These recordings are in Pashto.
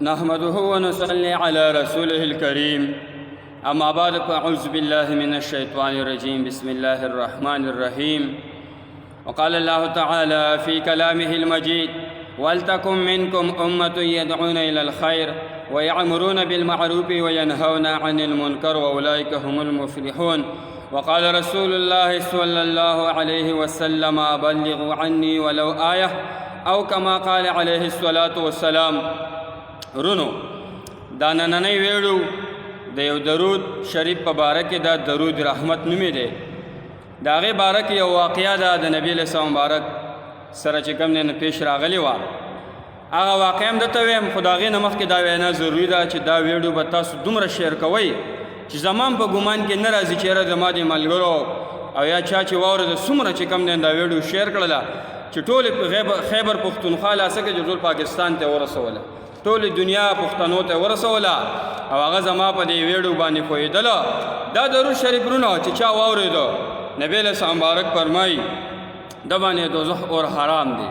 نحمده ونصلي على رسوله الكريم. أما بعد، فأعوذ بالله من الشيطان الرجيم. بسم الله الرحمن الرحيم. وقال الله تعالى في كلامه المجيد: ولتكن منكم أمة يدعون إلى الخير ويعمرون بالمعروف وينهون عن المنكر وأولئك هم المفلحون. وقال رسول الله صلى الله عليه وسلم: بلغوا عني ولو آية، أو كما قال عليه الصلاة والسلام. رونو، دا نننۍ ویډیو د یو درود شریف په باره کې، دا درود رحمت نومې دی. د هغې باره کې یو واقعه ده د نبي علیه السلام مبارک سره چې کوم دی نه پیش راغلی وه. هغه واقعه هم درته وایم، خو د هغې نه مخکې دا وینا ضروري ده چې دا ویډیو به تاسو دومره share کوئ چې زما هم په ګمان کې نه راځي چې یاره زما د ملګرو او یا چا چې واورېده، څومره چې کوم دی دا ویډیو share کړله چې ټولې خیبر پښتونخوا لا څه کې چې ټول پاکستان ته ورسوله، ټولې دنیا پښتنو ته ورسوله او هغه زما په دې ویډیو باندې پوهېدله. دا درود شریف رونه چې چا واورېده، نبی علیه السلام مبارک فرمایي د باندې دوزخ اور حرام دی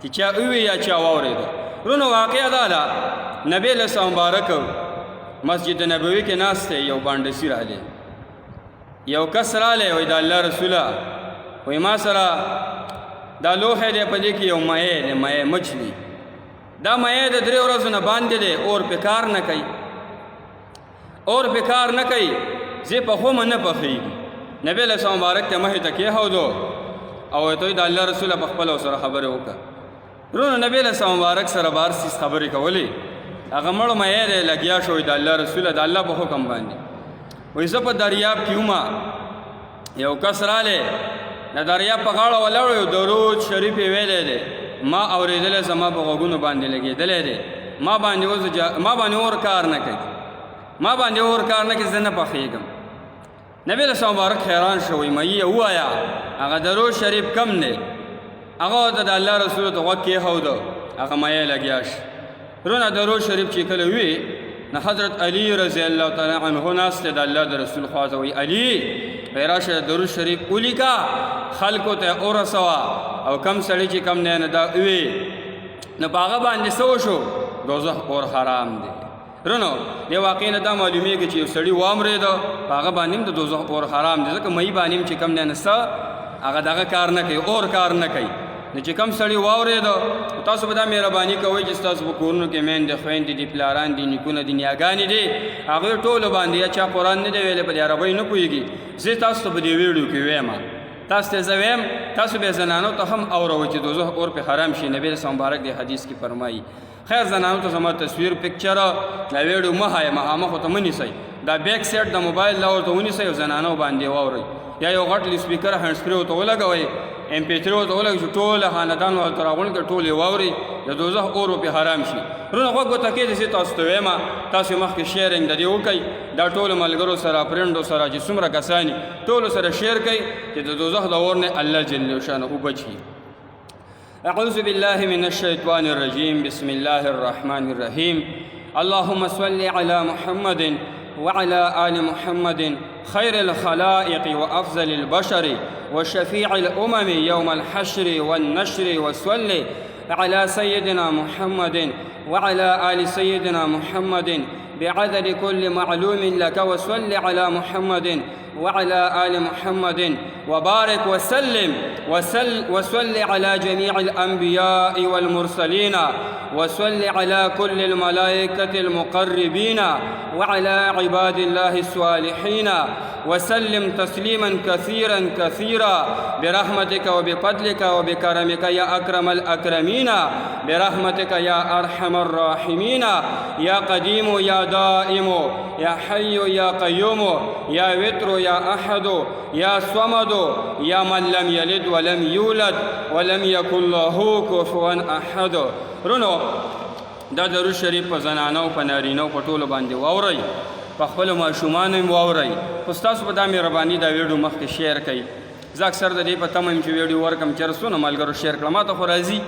چې چا ووي یا چا واورېده. رونه، واقعه دا ده، نبی علیه السلام مبارک مسجد نبوي کې ناست دی، یو بانډسي راغلی، یو کس راغلی، وایي د الله رسوله، وایي ما سره دا لوښی دی، په دې کې یو مایع دی، مایع مچ دی. دا مایع د 3 ورځو نه باندې دی، اور په کار نه کوي، اور په کار نه کوي، زه په خومه نه پخېږي. نبی علیه السلام مبارک ته مخې ته کېښودو او ورته د الله رسوله په خپله سره خبرې وکړه. رونه، نبی علیه السلام مبارک سره بار څیز خبرې کولې، هغه مړ مایع دی، لګیا شو. د الله رسوله، د الله په حکم باندې، وایي زه په دریاب کې وم، یو کس رالی، د دریاب په غاړه ولاړ، یو درود شریف یې ویلی دی، ما اورېدلی، زما په غوږونو باندې لګېدلی دی، ما باندې اوس ما باندې اور کار نه کوي، ما باندې اور کار نه کوي، زه نه پخېږم. نبی علیه السلام مبارک حیران شو، وایي مې ووایه هغه درود شریف کم دی. هغه ورته د الله رسول ته غوږ کېښوده، هغه مایع لګیا شو. رونه، درود شریف چې کله وي نو حضرت علی رضی الله تعالی عنه ناست د الله د رسول خواته، وایي علی، وایي راشه درود شریف ولیکه، خلکو ته ورسوه او کم سړي چې کم نه نه دا وي نو په هغه باندې څه وشو؟ دوزخ اور حرام دی. رونو، دې واقع نه دا معلومیږي چې یو سړي وامرېده، په هغه باندې هم د دوزخ اور حرام دی، ځکه مئی باندې هم چې کم نه نسته هغه دغه کار نه کوي، اور کار نه کوي. نو چې کم سړي واورېده، تاسو به دا مهرباني کوئ چې ستاسو په کورونو کې میندې، خویندې دي، پلاران دي، نیکونه دي، نیاګانې دي، هغوی ټولو باندې، یا چا قرآن نه دی ویلی، په دې عربۍ نه پوهېږي، زه تاسو ته په دې ویډیو کې وایم، تاسو ته زه وایم، تاسو به زنانو ته هم اوروئ چې دوزخ اور پې حرام شي. نبی رسول مبارک دې حدیث کې فرمایي. خیر، زنانو ته زما تصویر picture دا ویډیو مه ښایه، مخامخ ورته مه نیسئ، دا back side د موبایل دا ورته ونیسئ او زنانو باندې واورئ، یا یو غټ speaker hand free ورته ولګوئ، MP3 ورته ولګوئ چې ټول خاندان ورته راغونډ کړئ، ټول یې واوري، د دوزخ اور پې حرام شي. وروڼه، غوږ ورته کښېږدئ، زه تاسو ته وایم، تاسو مخکې sharing د دې وکړئ، دا ټولو ملګرو سره، فرینډو سره، چې څومره کسان دي ټولو سره share کړئ چې د دوزخ د اور نه الله جل شانه بچ کړي. أعوذ بالله من الشيطان الرجيم. بسم الله الرحمن الرحيم. اللهم صل على محمد وعلى آل محمد، خير الخلائق وأفضل البشر وشفيع الأمم يوم الحشر والنشر، وصل على سيدنا محمد وعلى آل سيدنا محمد بعدد كل معلوم لك، وصل على محمد وعلى آل محمد وبارك وسلم، وصل على جميع الأنبياء والمرسلين، وصل على كل الملائكة المقربين وعلى عباد الله الصالحين، وسلم تسليما كثيرا كثيرا برحمتك وبفضلك وبكرمك يا أكرم الأكرمين، برحمتك يا أرحم الراحمين، يا قديم يا دائم يا حي يا قيوم يا وتر يا أحد يا صمد يا من لم يلد ولم يولد ولم يكن له كفوا أحد. رونو، دا درود شریف په زنانو، په نارینو، په ټولو باندې واورئ، په خپلو ماشومانو هم واورئ، خو ستاسو په دا مهرباني دا ویډیو مخکې share کړئ. زه اکثر د دې په تمه یم چې ویډیو ورکړم، چېرې څونه ملګرو share کړه. ما ته خو راځي،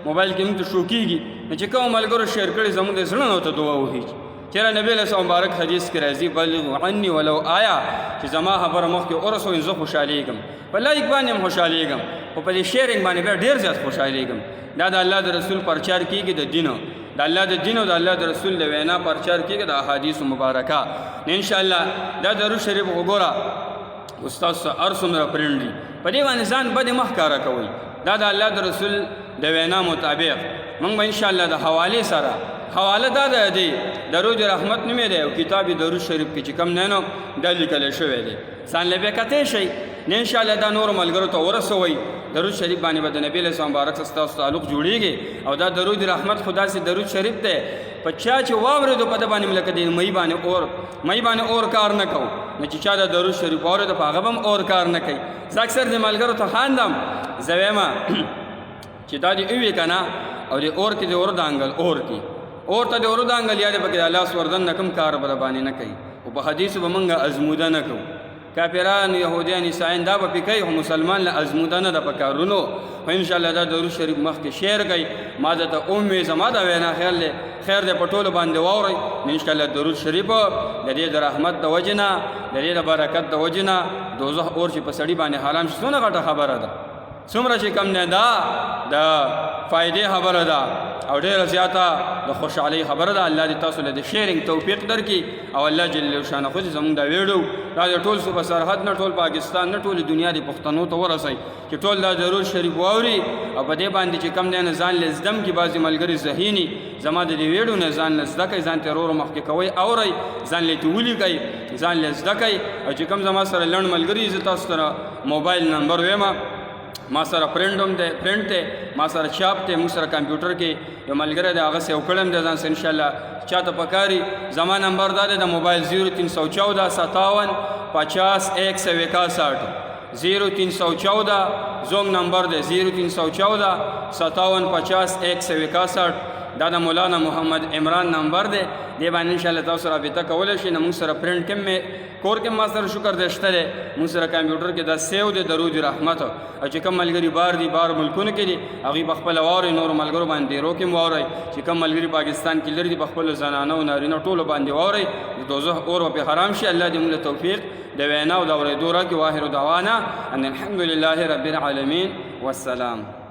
موبایل کې موږ ته شو کېږي، نو چې کوم ملګرو share کړي، زموږ د زړه نه ورته دعا وکړي. چېرې نبی علیه السلام مبارک حدیث کې راځي: بلغوا عني ولو آیة، چې زما خبره مخکې ورسوئ، زه خوشحالېږم. په like باندې هم خوشحالېږم، خو په دې sharing باندې بیا ډېر زیات خوشحالېږم. دا د الله د رسول پرچار کېږي د دین. د الله د دین او د الله د رسول د وینا پرچار کېږي، د احادیث مبارکه. ان شاء الله دا درود شریف وګوره استاد هر څومره پرنډ دي، په دې باندې ځان بد مخ کاره کوي. دا د الله د رسول د وینا مطابق موږ به ان شاء الله د حوالې سره، حواله دا ده دی درود رحمت نومې دی او کتاب درود شریف کې چې کم نه نو دا لیکل شوی دی، ځان له بیا کتی شئ. نه ان شاء الله دا نور ملګرو ته ورسوئ. درود شریف باندې به د نبی علیه السلام مبارک سره ستاسو تعلق جوړیږي. او دا درود رحمت خو داسې درود شریف دی، په چا چې واورېدو په ده باندې لکه د مۍ باندې اور، مۍ باندې اور کار نه کوو، نو چې چا د درود شریف واورېدو په هغه به هم اور کار نه کوي. زه اکثر د ملګرو ته خاندم، زه وایم چې دا دې ووي که نه، او د اور کې د اور دانګل، اور کې اور ته د اور دانګل، یا دې پکې د لاس وردن نه کوم کار به باندې نه کوي. او په حدیثو به موږ ازموده نه کوو. کافران، یهودیان، عیسایان دا به پې کوي، خو مسلمان له ازموده نه ده په کارونو. خو انشاءالله دا درود شریف مخکې شعر کوي، ما درته ومې زما دا وینا خیال دی، خیر دی په ټولو باندې واورئ. نو انشاءالله درود شریف د دې د رحمت د وجې نه، د دې د برکت د وجې نه دوزخ اور چې په سړي باندې حرام شي، څونه غټه خبره ده، څومره چې کم نه ده د فایدې خبره ده او ډېره زیاته د خوشحالۍ خبره ده. الله دې تاسو له د شیرینګ توفیق درکړي او الله جل شانه خو دې زموږ دا ویډیو دا د ټول صوبه سرحد نه، ټول پاکستان نه، ټول دنیا دې پښتنو ته ورسوي چې ټول دا درود شریف واوري او په دې باندې چې کم دی نه ځان له زدم کړي. بعضې ملګري ذهیني زما د دې ویډیو نه ځان له زده کوي، ځان ته ورو مخکې کوئ، اورئ، ځان له ترې ولیکئ، ځان له زده کوئ. او چې کوم زما سره لنډ ملګري، زه تاسو سره موبایل نمبر وایم، ما سره پرنټ هم دی، پرنټ دی، ما سره چاپ دی، موږ سره کمپیوټر کې یو ملګری دی، هغه سیو کړی هم دی ځان سره. انشاءالله چاته پکاري زما نمبر دا دی د موبایل 0314 57 50 161، 0314 زوم نمبر دی، 0314 57 50 161. دا د مولانا محمد عمران نمبر دی. دې باندې انشاءالله تاسو رابطه کولی شئ. نه موږ سره پرنټ کې مې کور کې ما سره شکر دی شته دی، موږ سره کمپیوټر کې دا سیو دی درود رحمت. او چې کوم ملګري بار دي، بار ملکونو کې دي، هغوی په خپله واورئ، نورو ملګرو باندې ډېرو کې هم واورئ. چې کوم ملګري پاکستان کې لري دي، په خپلو زنانو او نارینه ټولو باندې واورئ، د دوزخ اور به پرې حرام شي. الله دې موږ له توفیق د وینا او د اورېدو راکړي. واخر دعوانا ان الحمد لله رب العالمین، والسلام.